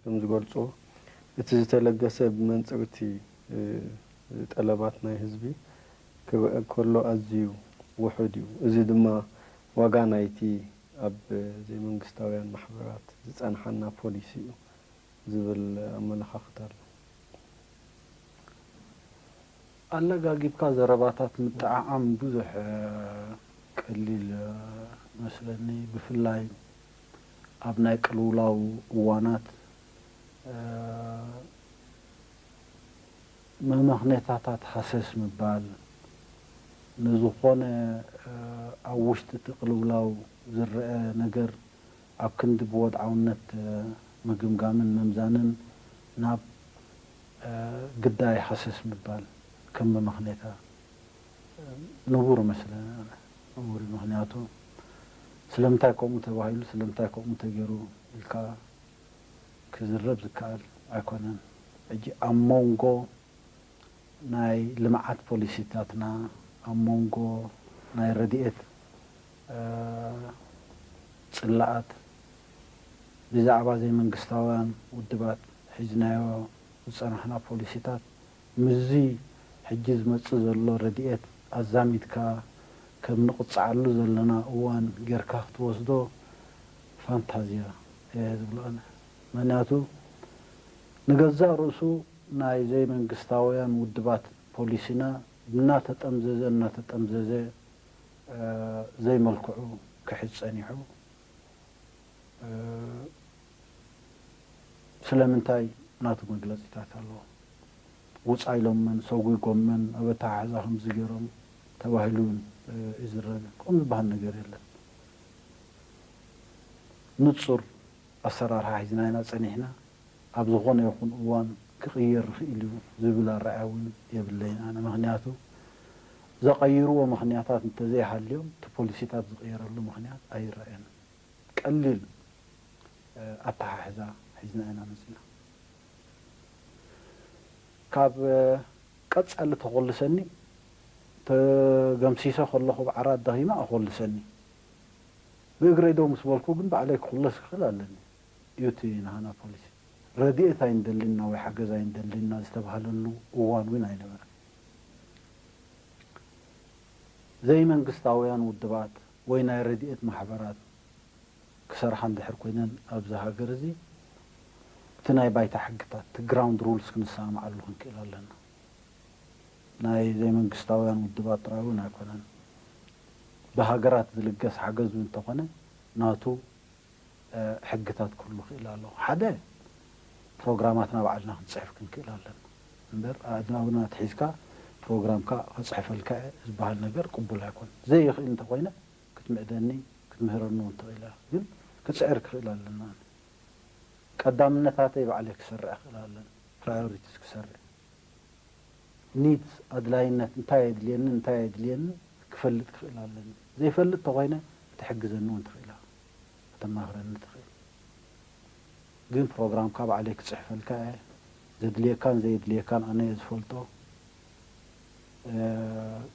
ከም ዝገልጽዎ፣ እቲ ዝተለገሰ ብመንጽር እቲ፣ እ፣ ጠለባት ናይ ህዝቢ ክረአ ከሎ ኣዝዩ ውሑድ እዩ። እዚ ድማ ዋጋ ናይቲ ኣብ ዘይመንግስታውያን ማሕበራት ዝጸንሓና ፖሊሲ እዩ ዝብል ኣመለኻኽታ ኣሎ። ኣለጋጊብካ ዘረባታት ምጥዓዓም ብዙሕ፣ እ፣ ቀሊል፣ እ፣ መስለኒ። ብፍላይ ኣብ ናይ ቅልውላው እዋናት፣ እ፣ መመኽኔታታት ሃሰስ ምባል፣ ንዝኾነ፣ እ፣ ኣብ ውሽጢ እቲ ቅልውላው ዝረአ ነገር ኣብ ክንዲ ብወድዓውነት፣ እ፣ ምግምጋምን ምምዛንን ናብ፣ እ፣ ግዳይ ሃሰስ ምባል ከም መመኽኔታ፣ እ፣ ንቡር መስለኒ። ንቡር እዩ። ምኽንያቱ ስለምንታይ ከምኡ ተባሂሉ፣ ስለምንታይ ከምኡ ተገይሩ ኢልካ ክዝረብ ዝከኣል ኣይኮነን። ሕጂ ኣብ መንጎ ናይ ልምዓት ፖሊሲታትና፣ ኣብ መንጎ ናይ ረድኤት፣ እ፣ ጽላኣት፣ ብዛዕባ ዘይመንግስታውያን ውድባት ሒዝናዮ ዝጸናሕና ፖሊሲታት፣ ምስዚ ሕጂ ዝመጽእ ዘሎ ረድኤት ኣዛሚድካ፣ ከም ንቕጽዓሉ ዘለና እዋን ጌርካ ክትወስዶ ፋንታዝያ እየ ዝብሎ ኣነ። ምኽንያቱ ንገዛእ ርእሱ ናይ ዘይመንግስታውያን ውድባት ፖሊሲና እናተጠምዘዘ፣ እናተጠምዘዘ፣ እ፣ ዘይመልክዑ ክሕዝ ጸኒሑ። እ፣ ስለምንታይ ናቱ መግለጺታት ኣለዎ። ውጻ ኢሎመን፣ ሰጒጎመን፣ ኣብ ኣተሓሕዛ ከምዚ ገይሮም ተባሂሉ እውን፣ እ፣ ይዝረብ። ከምኡ ዝበሃል ነገር የለን። ንጹር ኣሰራርሓ ሒዝና ኢና ጸኒሕና። ኣብ ዝኾነ ይኹን እዋን ክቕየር ይኽእል እዩ ዝብል ኣረኣእያ እውን የብለይን ኣነ። ምኽንያቱ ዘቐይርዎ ምኽንያታት እንተዘይሃልዮም፣ እቲ ፖሊሲታት ዝቕየረሉ ምኽንያት ኣይረኣየንን። ቀሊል፣ እ፣ ኣተሓሕዛ ሒዝና ኢና መጺና። ካብ፣ እ፣ ቀጻሊ ተኾልሰኒ፣ ተገምሲሰ ከለኹ ብዓራት ደኺመ ኣኾልሰኒ። ብእግረይ ደው ምስ በልኩ ግን ባዕለይ ክኹለስ ክኽእል ኣለኒ እዩ እቲ ናህና ፖሊሲ። ረድኤት ኣይንደሊና ወይ ሓገዝ ኣይንደሊና ዝተባህለሉ እዋን እውን ኣይነበረን። ዘይመንግስታውያን ውድባት ወይ ናይ ረድኤት ማሕበራት ክሰርሓ እንድሕር ኮይነን ኣብዚ ሃገር እዚ፣ እቲ ናይ ባይታ ሕግታት፣ እቲ ግራውንድ ሩልስ ክንሰማማዓሉ ክንክእል ኣለና። ናይ ዘይመንግስታውያን ውድባት ጥራይ እውን ኣይኮነን። ብሃገራት ዝልገስ ሓገዝ እውን እንተኾነ ናቱ፣ እ፣ ሕግታት ክህሉ ክእል ኣለዎ። ሓደ ፕሮግራማትና ባዕልና ክንጽሕፍ ክንክእል ኣለና። እምበር ኣድናብና ኣትሒዝካ ፕሮግራምካ ክጽሕፈልካ እየ ዝበሃል ነገር ቅቡል ኣይኮን። ዘይኽእል እንተኾይነ ክትምዕደኒ፣ ክትምህረኒ እውን ትኽእል ኢኻ። ግን ክጽዕር ክኽእል ኣለና። ቀዳምነታተይ ባዕለይ ክሰርዕ ክኽእል ኣለኒ። ፕራዮሪቲስ ክሰርዕ። ኒድስ፣ ኣድላይነት፣ እንታይ የድልየኒ፣ እንታይ የድልየኒ ክፈልጥ ክኽእል ኣለኒ። ዘይፈልጥ ተኾይነ ክትሕግዘኒ እውን ትኽእል ኢኻ። ከተማኽረኒ ትኽእል። ግን ፕሮግራምካ ባዕለይ ክጽሕፈልካ እየ። ዘድልየካን ዘየድልየካን ኣነ እየ ዝፈልጦ። እ፣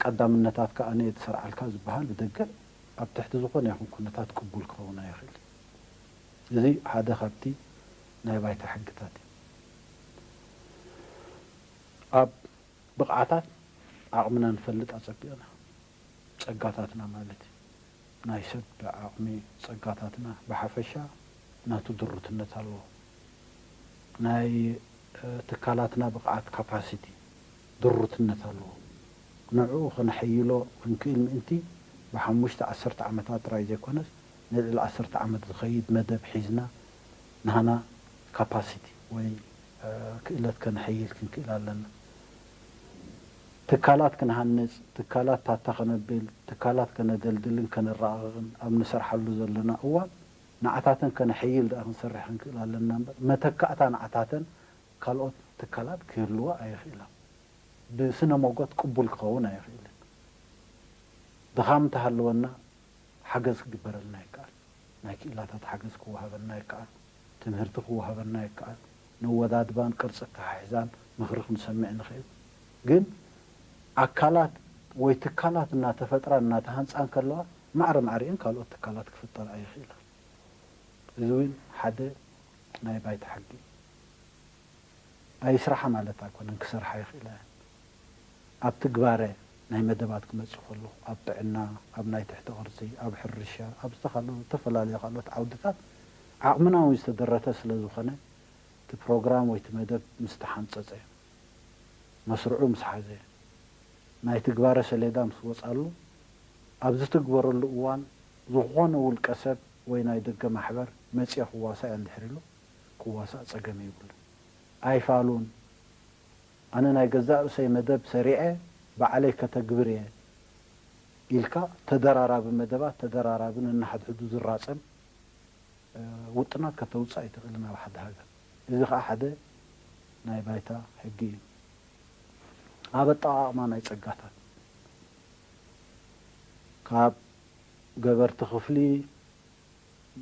ቀዳምነታትካ ኣነ እየ ዝሰርዓልካ ዝበሃል ብደገ ኣብ ትሕቲ ዝኾነ ይኹን ኩነታት ቅቡል ክኸውን ኣይኽእል። እዚ ሓደ ካብቲ ናይ ባይታ ሕግታት እዩ። ኣብ ብቕዓታት ዓቕምና ንፈልጥ ኣጸቢቕና፣ ጸጋታትና ማለት እዩ። ናይ ሰብ ዓቕሚ ጸጋታትና ብሓፈሻ ናቱ ድሩትነት ኣለዎ። ናይ፣ እ፣ ትካላትና ብቕዓት ካፓሲቲ ድሩትነት ኣለዎ። ንዕኡ ከነሐይሎ ክንክእል ምእንቲ ብሓሙሽተ ዓሰርተ ዓመታት ጥራይ ዘይኮነስ ንልዕሊ ዓሰርተ ዓመት ዝኸይድ መደብ ሒዝና ናህና ካፓሲቲ ወይ፣ እ፣ ክእለት ከነሐይል ክንክእል ኣለና። ትካላት ክንሃንጽ፣ ትካላት ታታ ከነብል፣ ትካላት ከነደልድልን ከነረቓቕቕን ኣብ ንሰርሓሉ ዘለና እዋን ንዓታተን ከነሐይል ደኣ ክንሰርሕ ክንክእል ኣለና እምበር መተካእታ ንዓታተን ካልኦት ትካላት ክህልዋ ኣይኽእላን። ብስነ ሞጎት ቅቡል ክኸውን ኣይኽእልን። ድኻም እንተሃለወና ሓገዝ ክግበረልና ይከኣል። ናይ ክኢላታት ሓገዝ ክወሃበና ይከኣል። ትምህርቲ ክወሃበና ይከኣል። ነወዳድባን ቅርጺ ኣተሓሕዛን ምኽሪ ክንሰምዕ ንኽእል። ግን ኣካላት ወይ ትካላት እናተፈጥራን እናተሃንጻን ከለዋ ማዕረ ማዕሪኤን ካልኦት ትካላት ክፍጠራ ይኽእላ። እዚ እውን ሓደ ናይ ባይታ ሕጊ። ኣይስራሓ ማለት ኣይኮነን፣ ክሰርሓ ይኽእላ እየን። ኣብ ትግባረ ናይ መደባት ክመጽእ ከሎ፣ ኣብ ጥዕና፣ ኣብ ናይ ትሕቲ ቅርጺ፣ ኣብ ሕርሻ፣ ኣብ ዝተኻሉ-፣ ዝተፈላለዩ ካልኦት ዓውድታት ዓቕምና እውን ዝተደረተ ስለ ዝኾነ፣ እቲ ፕሮግራም ወይ እቲ መደብ ምስ ተሓንጸጸ፣ መስርዑ ምስ ሓዘ፣ ናይ ትግባረ ሰሌዳ ምስ ወጻሉ፣ ኣብ ዝትግበረሉ እዋን ዝኾነ ውልቀ ሰብ ወይ ናይ ደገ ማሕበር መጺኤ ክዋሳእ እየ እንድሕር ኢሉ፣ ክዋሳእ ጸገም የብሉን። ኣይፋሉን። ኣነ ናይ ገዛእ ርእሰይ መደብ ሰሪዐ ባዕለይ ከተግብር እየ ኢልካ ተደራራቢ መደባት፣ ተደራራቢ ነንሓድሕዱ ዝራጸም፣ እ፣ ውጥናት ከተውጽእ ኣይትኽእልን ኣብ ሓደ ሃገር። እዚ ኸኣ ሓደ ናይ ባይታ ሕጊ እዩ። ኣብ ኣጠቓቕማ ናይ ጸጋታት፣ ካብ ገበርቲ ክፍሊ፣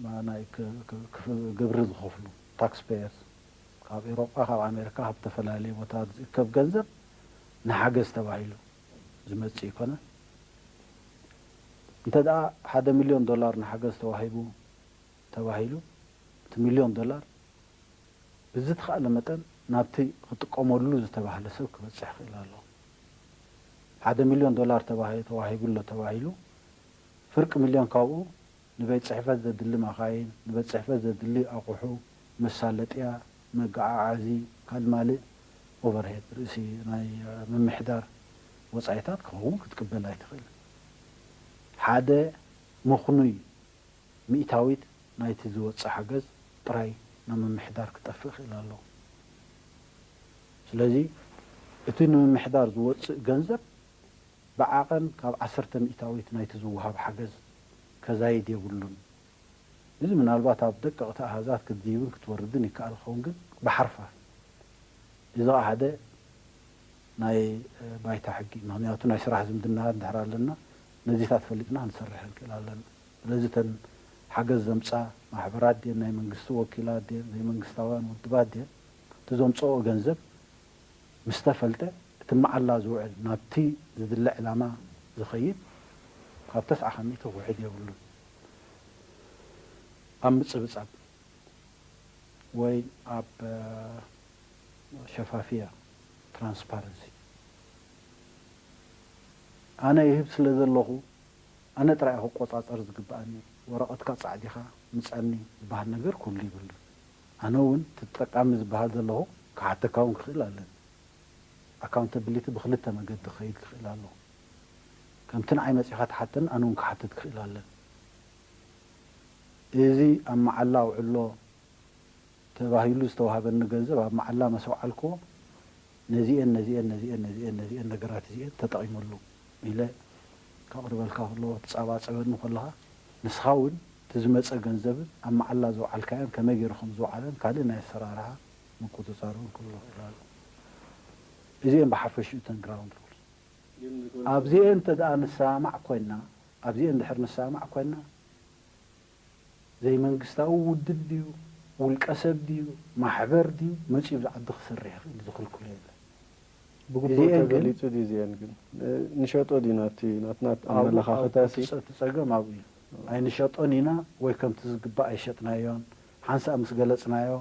ማ-፣ ናይ ክ-፣ ክ-፣ ክፍ-፣ ግብሪ ዝኸፍሉ፣ ታክስ ፔየርስ፣ ካብ ኤውሮጳ፣ ካብ ኣሜሪካ፣ ካብ ዝተፈላለየ ቦታት ዝእከብ ገንዘብ ንሓገዝ ተባሂሉ ዝመጽእ ይኮነ። እንተ ደኣ ሓደ ሚልዮን ዶላር ንሓገዝ ተዋሂቡ፣ ተባሂሉ፣ እቲ ሚልዮን ዶላር ብዝተኻእለ መጠን ናብቲ ክጥቀመሉ ዝተባህለ ሰብ ክበጽሕ ይኽእል ኣለዎ። ሓደ ሚልዮን ዶላር ተባሂ-፣ ተዋሂቡ ኣሎ ተባሂሉ፣ ፍርቂ ሚልዮን ካብኡ ንቤት ጽሕፈት ዘድሊ መኻይን፣ ንቤት ጽሕፈት ዘድሊ ኣቑሑ፣ መሳለጥያ፣ መገዓዓዚ፣ ካልእ ማልእ ኦቨርሄድ፣ ርእሲ ናይ ምምሕዳር ወጻኢታት ክኸውን ክትቅበል ኣይትኽእልን። ሓደ ምኽኑይ ሚእታዊት ናይቲ ዝወጽእ ሓገዝ ጥራይ ናብ ምምሕዳር ክጠፍእ ይኽእል ኣሎ። ስለዚ እቲ ንምምሕዳር ዝወጽእ ገንዘብ ብዓቐን ካብ ዓሰርተ ሚእታዊት ናይቲ ዝወሃብ ሓገዝ ከዛይድ የብሉን። እዚ ምናልባት ኣብ ደቀቕቲ ኣሃዛት ክትድይብን ክትወርድን ይከኣል ክኸውን፣ ግን ብሓርፋፍ። እዚ ኸኣ ሓደ ናይ፣ እ፣ ባይታ ሕጊ፣ ምኽንያቱ ናይ ስራሕ ዝምድና እንድሕር ኣለና፣ ነዚታት ፈሊጥና ክንሰርሕ ንክእል ኣለና። ስለዚ እተን ሓገዝ ዘምጻ ማሕበራት ድየን፣ ናይ መንግስቲ ወኪላት ድየን፣ ዘይመንግስታውያን ውድባት ድየን፣ እቲ ዘምጽኦ ገንዘብ ምስ ተፈልጠ፣ እቲ መዓላ ዝውዕል፣ ናብቲ ዝድለ ዕላማ ዝኸይድ፣ ካብ ተስዓ ካብ ሚእቲ ክውሕድ የብሉን። ኣብ ምጽብጻብ ወይ ኣብ፣ እ፣ ሸፋፍያ፣ ትራንስፓረንሲ፣ ኣነ ይህብ ስለ ዘለኹ፣ ኣነ ጥራይ ክቆጻጸር ዝግብኣኒ፣ ወረቐትካ ጻዕዲኻ ምጻኒ ዝበሃል ነገር ክህሉ የብሉን። ኣነ እውን እቲ ተጠቃሚ ዝበሃል ዘለኹ ክሓተካ እውን ክኽእል ኣለኒ። ኣካውንታብሊቲ ብክልተ መገዲ ክኸይድ ክኽእል ኣለዎ። ከምቲ ንዓይ መጺኻ ትሓተኒ፣ ኣነ እውን ክሓትት ክኽእል ኣለኒ። እዚ ኣብ መዓላ ኣውዕሎ ተባሂሉ ዝተዋህበኒ ገንዘብ ኣብ መዓላ መስ ኣውዓልክዎ፣ ነዚኤን፣ ነዚኤን፣ ነዚኤን፣ ነዚኤን፣ ነዚኤን ነገራት እዚኤን ተጠቒመሉ ኢለ ከቕርበልካ ከለኹ፣ ትጻባጸበኒ ከለኻ፣ ንስኻ እውን እቲ ዝመጸ ገንዘብን ኣብ መዓላ ዘውዓልካዮን ከመይ ገይሩ ከም ዝወዓለን ካልእ ናይ ኣሰራርሓ ምቁጽጻር እውን ክህሉ ይኽእል ኣሎ። እዚኤን ብሓፈሽኡ እተን ግራውንድ ሩልስ። ኣብዚኤን እንተ ደኣ ንሰማማዕ ኮይንና፣ ኣብዚኤን እንድሕር ንሰማማዕ ኮይንና፣ ዘይመንግስታዊ ውድብ ድዩ፣ ውልቀ ሰብ ድዩ፣ ማሕበር ድዩ፣ መጺኡ ኣብዚ ዓዲ ክሰርሕ ይኽእል፣ ዝኽልክሎ የለን። ብግቡእ እዚኤን ግን ተገሊጹ ድዩ እዚኤን ግን? እ፣ ንሸጦ ድዩ ናብቲ ናትና ኣብኡ፣ ኣብኡ ኣመለኻኽታ እቲ ሲ? ጸ-፣ እቲ ጸገም ኣብኡ እዩ። ኣይንሸጦን ኢና ወይ ከምቲ ዝግባእ ኣይሸጥናዮን። ሓንሳእ ምስ ገለጽናዮ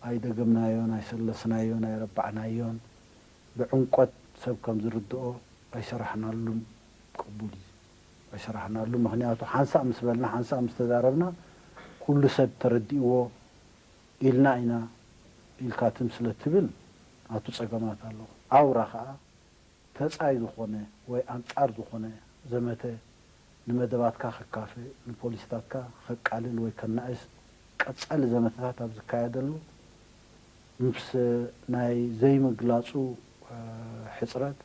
ኣይደገምናዮን፣ ኣይሰለስናዮን፣ ኣይረባዕናዮን። ብዕምቆት ሰብ ከም ዝርድኦ ኣይሰራሕናሉን። ቅቡል እዩ። ኣይሰራሕናሉን። ምኽንያቱ ሓንሳእ ምስ በልና፣ ሓንሳእ ምስ ተዛረብና፣ ኩሉ ሰብ ተረዲእዎ ኢልና ኢና ኢልካ ትም ስለ ትብል፣ ኣቱ ጸገማት ኣለዎ። ኣውራ ኸኣ ተጻይ ዝኾነ ወይ ኣንጻር ዝኾነ ዘመተ ንመደባትካ ከካፍእ፣ ንፖሊሲታትካ ከቃልል ወይ ከናእስ፣ ቀጻሊ ዘመተታት ኣብ ዝካየደሉ፣ ምስ ናይ ዘይምግላጹ፣ እ፣ ሕጽረት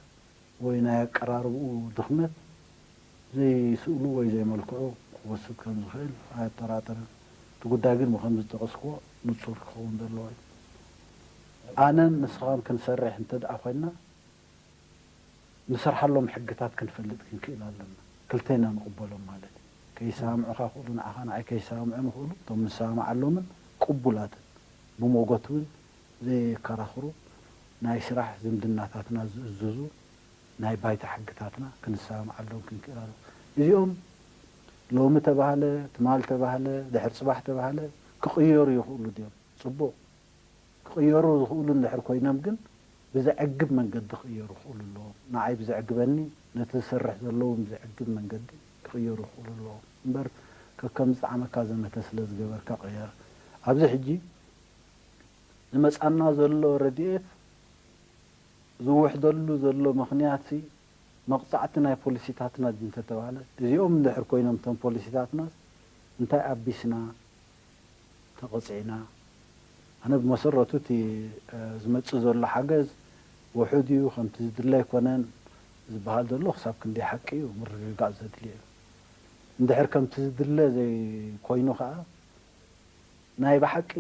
ወይ ናይ ኣቀራርብኡ ድኽመት ዘይስእሉ ወይ ዘይመልክዑ ክወስድ ከም ዝኽእል ኣየጠራጥርን። እቲ ጉዳይ ግን ብኸምዚ ዝጠቐስክዎ ንጹር ክኸውን ዘለዎ እዩ። ኣነን ንስኻን ክንሰርሕ እንተ ደኣ ኮይንና፣ ንሰርሓሎም ሕግታት ክንፈልጥ ክንክእል ኣለና። ክልቴና ንቕበሎም ማለት እዩ። ከይሰማምዑኻ ክእሉ፣ ንዓኻ ንዓይ ከይሰማምዑ ንኽእሉ፣ እቶም ንሰማምዓሎምን ቅቡላትን፣ ብሞጎት እውን ዘየከራኽሩ ናይ ስራሕ ዝምድናታትና ዝእዝዙ ናይ ባይታ ሕግታትና ክንሰማምዓሎም ክንክእል ኣለና። እዚኦም ሎሚ ተባህለ፣ ትማል ተባህለ፣ ድሕሪ ጽባሕ ተባህለ ክቕየሩ ይኽእሉ ድዮም? ጽቡቕ። ክቕየሩ ዝኽእሉ እንድሕር ኮይኖም ግን ብዘዕግብ መንገዲ ክቕየሩ ክኽእሉ ኣለዎም። ንዓይ ብዘዕግበኒ፣ ነቲ ዝሰርሕ ዘለውን ብዘዕግብ መንገዲ ክቕየሩ ክኽእሉ ኣለዎም። እምበር ከከም ዝጠዓመካ ዘመተ ስለ ዝገበርካ ቅየር። ኣብዚ ሕጂ ዝመጻና ዘሎ ረድኤት ዝውሕደሉ ዘሎ ምኽንያት ሲ መቕጻዕቲ ናይ ፖሊሲታትና ድዩ እንተተባህለ፣ እዚኦም እንድሕር ኮይኖም እቶም ፖሊሲታትናስ እንታይ ኣቢስና ተቐጺዕና? ኣነ ብመሰረቱ እቲ ዝመጽእ ዘሎ ሓገዝ ውሑድ እዩ፣ ከምቲ ዝድለ ኣይኮነን ዝበሃል ዘሎ ክሳብ ክንደይ ሓቂ እዩ ምርግጋጽ ዘድልዮ እዩ። እንድሕር ከምቲ ዝድለ ዘይኮይኑ ከኣ ናይ ብሓቂ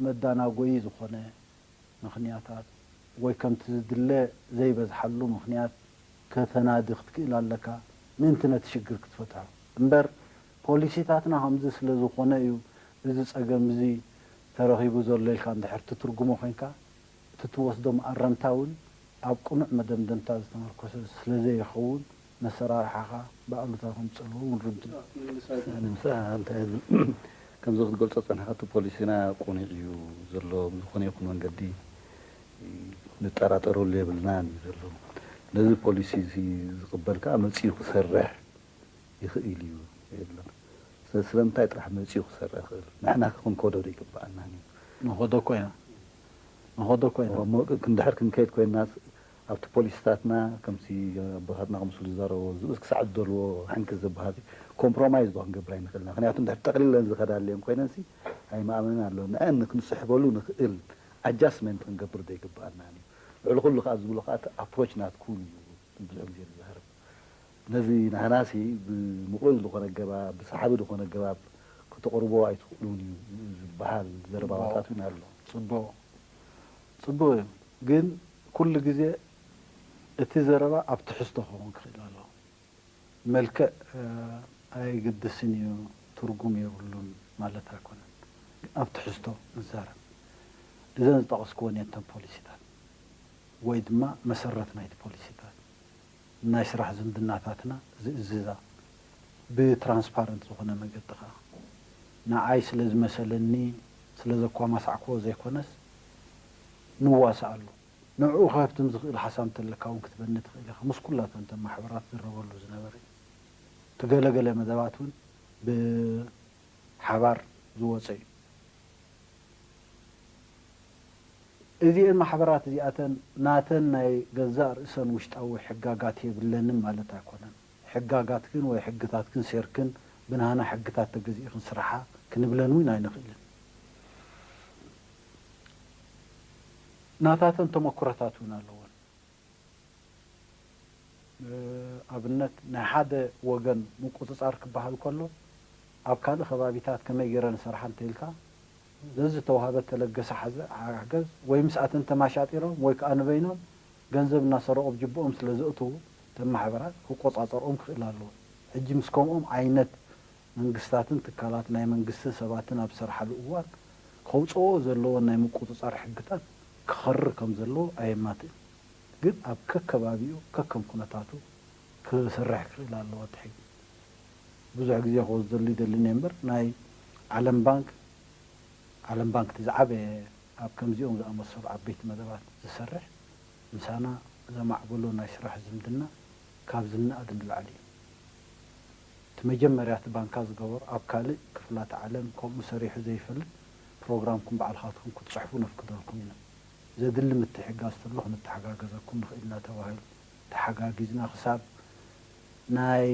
መዳናጎዪ ዝኾነ ምኽንያታት ወይ ከምቲ ዝድለ ዘይበዝሓሉ ምኽንያት ከተናዲ ክትክእል ኣለካ ምእንቲ ነቲ ሽግር ክትፈትሖ። እምበር ፖሊሲታትና ከምዚ ስለ ዝኾነ እዩ እዚ ጸገም እዚ ተረኺቡ ዘሎ ኢልካ እንድሕር ትትርጉሞ ኮይንካ እቲ ትወስዶ መኣረምታ እውን ኣብ ቅኑዕ መደምደምታ ዝተመርኮሰ ስለ ዘይኸውን መሰራርሓኻ ብኣሉታ ከምጽእ ኣለዎ እውን ርድእ። ንምሳ እንታይ ከምዚ ክትገልጾ ጸንሕካ እቲ ፖሊሲና ቅኑዕ እዩ ዘሎ ብዝኾነ ይኹን መንገዲ ንጠራጠረሉ የብልናን እዩ ዘሎ። ነዚ ፖሊሲ እዚ ዝቕበል ከኣ መጺኡ ክሰርሕ ይኽእል እዩ የብለን። ስለምንታይ ጥራሕ መጺኡ ክሰርሕ ይኽእል ንሕና ክንከዶ ዶ ይግብኣና እዩ። ንኸዶ እኮ ኢና ንኸዶ እኮ ኢና ክንድሕር ክንከይድ ኮይና ኣብቲ ፖሊሲታትና ከምቲ ኣቦታትና ከምስሉ ዝዛረቦ ዝብስ ክሳዕ ዝደልዎ ሓንክስ ዝበሃል ኮምፕሮማይዝ ዶ ክንገብር ኣይንኽእልና ምክንያቱ እንድሕር ጠቕሊለን ዝኸዳልየን ኮይነን ሲ ኣይማእመንን ኣለዎ ንዐን ክንስሕበሉ ንኽእል ኣጃስትመንት ክንገብር ዶ ይግብኣና እዩ ልዕሊ ኩሉ ከዓ ዝብሎ ከዓ እቲ ኣፕሮች ናትኩም እዩ ብዙሕ ግዜ ዝዛረብ ነዚ ናህናሲ ብምቕሉል ዝኾነ ኣገባብ ብሰሓቢ ዝኾነ ኣገባብ ክተቕርቦ ኣይትኽእሉን እዩ ዝበሃል ዘረባታት እውን ኣሎ። ፅቡቕ ፅቡቕ እዩ ግን ኩሉ ግዜ እቲ ዘረባ ኣብ ትሕዝቶ ክኸውን ክኽእል ኣለዎ። መልክዕ ኣየግድስን እዩ ትርጉም የብሉን ማለት ኣይኮነን። ኣብ ትሕዝቶ ንዛረብ። እዘን ዝጠቐስክወን እየን እተን ፖሊሲታት ወይ ድማ መሰረት ናይቲ ፖሊሲታት። ናይ ስራሕ ዝምድናታትና ዝእዝዛ ብትራንስፓረንት ዝኾነ መገዲ ከዓ ንዓይ ስለ ዝመሰለኒ ስለ ዘኳማሳዕክዎ ዘይኮነስ ንዋሳኣሉ ንዕኡ ከህብትም ዝኽእል ሓሳብ እንተለካ እውን ክትበኒ ትኽእል ኢኻ ምስ ኩላተን እተን ማሕበራት ዝረበሉ ዝነበረ እዩ እቲ ገለገለ መደባት እውን ብሓባር ዝወፀ እዩ እዚኤን ማሕበራት እዚኣተን ናተን ናይ ገዛእ ርእሰን ውሽጣዊ ሕጋጋት የብለንን ማለት ኣይኮነን። ሕጋጋትክን ወይ ሕግታትክን ሴርክን ብናህና ሕግታት ተገዚእክን ስርሓ ክንብለን እውን ኣይንኽእልን። ናታተን ተመኩሮታት እውን ኣለወን። ኣብነት ናይ ሓደ ወገን ምቁፅፃር ክበሃል ከሎ ኣብ ካልእ ከባቢታት ከመይ ገይረን ይሰርሓ እንተኢልካ ነዚ ዝተውሃበ ተለገሰ ሓገዝ ወይ ምስኣተን ተማሻጢሮም ወይ ከዓ ንበይኖም ገንዘብ እናሰረቑ ኣብ ጅብኦም ስለ ዘእትዉ እተን ማሕበራት ክቆፃፀርኦም ክኽእል ኣለዎ። ሕጂ ምስ ከምኦም ዓይነት መንግስታትን ትካላት ናይ መንግስትን ሰባትን ኣብ ዝሰርሓሉ እዋን ከውፅኦ ዘለዎን ናይ ምቁፅፃር ሕግታት ክኸርር ከም ዘለዎ ኣየማትእን። ግን ኣብ ከከባቢኡ ከከም ኩነታቱ ክሰርሕ ክኽእል ኣለዎ እቲ ሕጊ። ብዙሕ ግዜ ክወስደሉ ይደልን እየ እምበር ናይ ዓለም ባንክ ዓለም ባንክ እቲ ዝዓበየ ኣብ ከምዚኦም ዝኣመሰሉ ዓበይቲ መደባት ዝሰርሕ ምሳና ዘማዕበሎ ናይ ስራሕ ዝምድና ካብ ዝነኣድ ንላዕሊ እዩ። እቲ መጀመርያ እቲ ባንካ ዝገበሮ ኣብ ካልእ ክፍላተ ዓለም ከምኡ ሰሪሑ ዘይፈልጥ ፕሮግራምኩም ባዕልኻትኩም ክትፅሕፉ ነፍቅደልኩም ኢና። ዘድሊ ምትሕጋዝ ተሎ ክንተሓጋገዘኩም ንኽእል ኢና ተባሂሉ ተሓጋጊዝና ክሳብ ናይ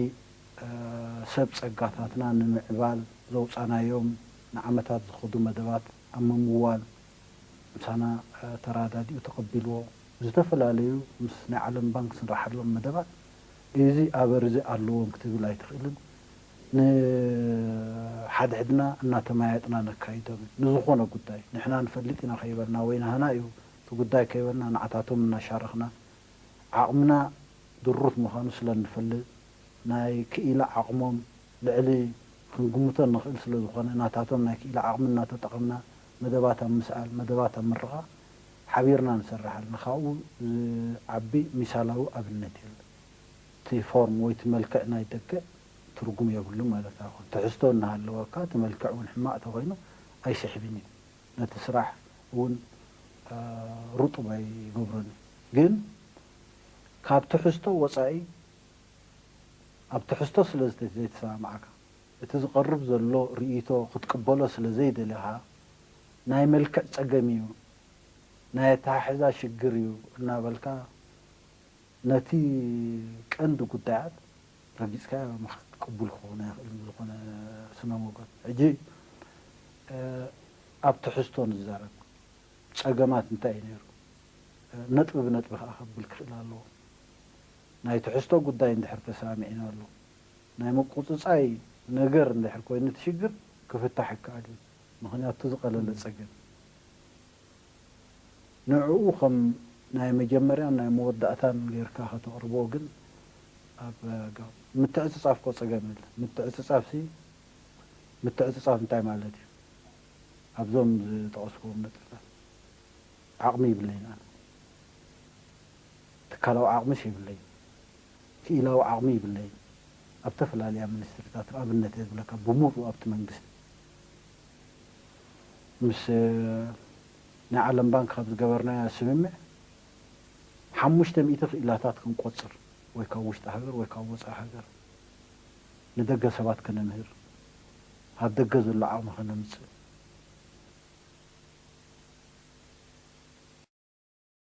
ሰብ ጸጋታትና ንምዕባል ዘውጻናዮም ንዓመታት ዝኸዱ መደባት ኣብ ምምዋል ምሳና ተራዳዲኡ ተቐቢልዎ ብዝተፈላለዩ ምስ ናይ ዓለም ባንክ ስንረሓሎም መደባት እዚ ኣበር እዚ ኣለዎም ክትብል ኣይትኽእልን። ንሓድሕድና እናተመያየጥና ነካይዶም እዩ። ንዝኾነ ጉዳይ ንሕና ንፈልጥ ኢና ከይበልና ወይ ናህና እዩ እቲ ጉዳይ ከይበልና ንዓታቶም እናሻረኽና ዓቕምና ድሩት ምዃኑ ስለ እንፈልጥ፣ ናይ ክኢላ ዓቕሞም ልዕሊ ክንግምቶ እንኽእል ስለ ዝኾነ፣ ናታቶም ናይ ክኢላ ዓቕሚ እናተጠቐምና መደባት ኣብ ምስኣል፣ መደባት ኣብ ምርቓቕ ሓቢርና ንሰርሕ ኣለና። ካብኡ ዝዓቢ ሚሳላዊ ኣብነት የለን። እቲ ፎርም ወይ እቲ መልክዕ ናይ ደገ ትርጉም የብሉን ማለት ኣይኮነን። ትሕዝቶ እናሃለወካ እቲ መልክዕ እውን ሕማቕ ተኾይኑ ኣይስሕብን እዩ። ነቲ ስራሕ እውን ርጡብ ኣይገብሮን እዩ። ግን ካብ ትሕዝቶ ወፃኢ ኣብ ትሕዝቶ ስለ ዘይተሰማማዕካ፣ እቲ ዝቐርብ ዘሎ ርእይቶ ክትቅበሎ ስለ ዘይደለኻ፣ ናይ መልክዕ ፀገም እዩ፣ ናይ ኣተሓሕዛ ሽግር እዩ እናበልካ ነቲ ቀንዲ ጉዳያት ረጊፅካዮ ምኻድ ቅቡል ክኸውን ኣይኽእልን ብዝኾነ ስነ ሞገት። ሕጂ ኣብ ትሕዝቶ ንዛረብ። ፀገማት እንታይ እዩ ነይሩ? ነጥቢ ብነጥቢ ከዓ ከብል ክኽእል ኣለዎ። ናይ ትሕዝቶ ጉዳይ እንድሕር ተሰማሚዕናሉ፣ ናይ ምቁፅፃይ ነገር እንድሕር ኮይኑ እቲ ሽግር ክፍታሕ ይከኣል እዩ። ምኽንያቱ ዝቐለለ ፀገም ንዕኡ ከም ናይ መጀመርያን ናይ መወዳእታን ጌርካ ከተቕርቦ ግን ኣብ ምትዕፅፃፍ ኮ ፀገም የለ። ምትዕፅፃፍ ሲ ምትዕፅፃፍ እንታይ ማለት እዩ? ኣብዞም ዝጠቐስክዎም ነጥብታት ዓቕሚ ይብለይን ኣነ። ትካላዊ ዓቕምስ የብለይን፣ ክኢላዊ ዓቕሚ ይብለይን። ኣብ ተፈላለያ ሚኒስትሪታት ኣብነት እየ ዝብለካ ብሙሉእ ኣብቲ መንግስቲ ምስ ናይ ዓለም ባንክ ካብ ዝገበርናዮ ስምምዕ ሓሙሽተ ሚእቲ ክኢላታት ክንቆፅር ወይ ካብ ውሽጢ ሃገር ወይ ካብ ወፃኢ ሃገር ንደገ ሰባት ከነምህር ኣብ ደገ ዘሎ ዓቕሚ ከነምፅእ